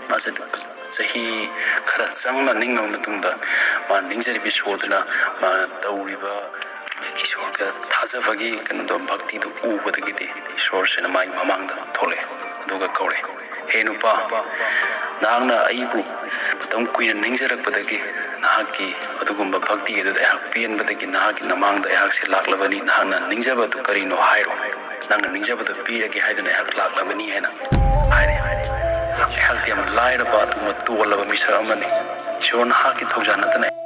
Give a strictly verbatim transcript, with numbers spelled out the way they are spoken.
ꯃꯥꯁꯦ ꯆꯍꯤ ꯈꯔ ꯆꯪꯅ ꯅꯤꯡꯉꯕ ꯃꯇꯨꯡꯗ ꯃꯥ ꯅꯤꯡꯖꯔꯤꯕ ꯏꯁꯣꯔꯗꯨꯅ ꯃꯥ ꯇꯧꯔꯤꯕ ꯏꯁꯣꯔꯗ ꯊꯥꯖꯕꯒꯤ ꯀꯩꯅꯣꯗꯣ, ꯚꯛꯇꯤꯗꯣ ꯎꯕꯗꯒꯤꯗꯤ ꯏꯁꯣꯔꯁꯤꯅ ꯃꯥꯒꯤ ꯃꯃꯥꯡꯗ ꯊꯣꯛꯂꯛꯑꯦ꯫ ꯑꯗꯨꯒ ꯀꯧꯔꯦ, "ꯍꯦ ꯅꯨꯄꯥ, ꯅꯍꯥꯛꯅ ꯑꯩꯕꯨ ꯃꯇꯝ ꯀꯨꯏꯅ ꯅꯤꯡꯖꯔꯛꯄꯗꯒꯤ ꯅꯍꯥꯛꯀꯤ ꯑꯗꯨꯒꯨꯝꯕ ꯚꯛꯇꯤ ꯑꯗꯨꯗ ꯑꯩꯍꯥꯛ ꯄꯦꯟꯕꯗꯒꯤ ꯅꯍꯥꯛꯀꯤ ꯅꯃꯥꯡꯗ ꯑꯩꯍꯥꯛꯁꯦ ꯂꯥꯛꯂꯕꯅꯤ꯫ ꯅꯍꯥꯛꯅ ꯅꯤꯡꯖꯕꯗꯨ ꯀꯔꯤꯅꯣ ꯍꯥꯏꯔꯣ꯫ ꯅꯪꯅ ꯅꯤꯡꯖꯕꯗꯨ ꯄꯤꯔꯒꯦ ꯍꯥꯏꯗꯨꯅ ꯑꯩꯍꯥꯛ ꯂꯥꯛꯂꯕꯅꯤ" ꯍꯥꯏꯅ ꯍꯥꯏꯔꯦ꯫ ꯑꯩꯍꯥꯛꯇꯤ ꯌꯥꯝꯅ ꯂꯥꯏꯔꯕ ꯑꯗꯨꯒꯨꯝꯕ ꯇꯣꯜꯂꯕ ꯃꯤꯁꯛ ꯑꯃꯅꯤ꯫ ꯏꯁꯣꯔ ꯅꯍꯥꯛꯀꯤ ꯊꯧꯖꯥꯜ ꯅꯠꯇꯅ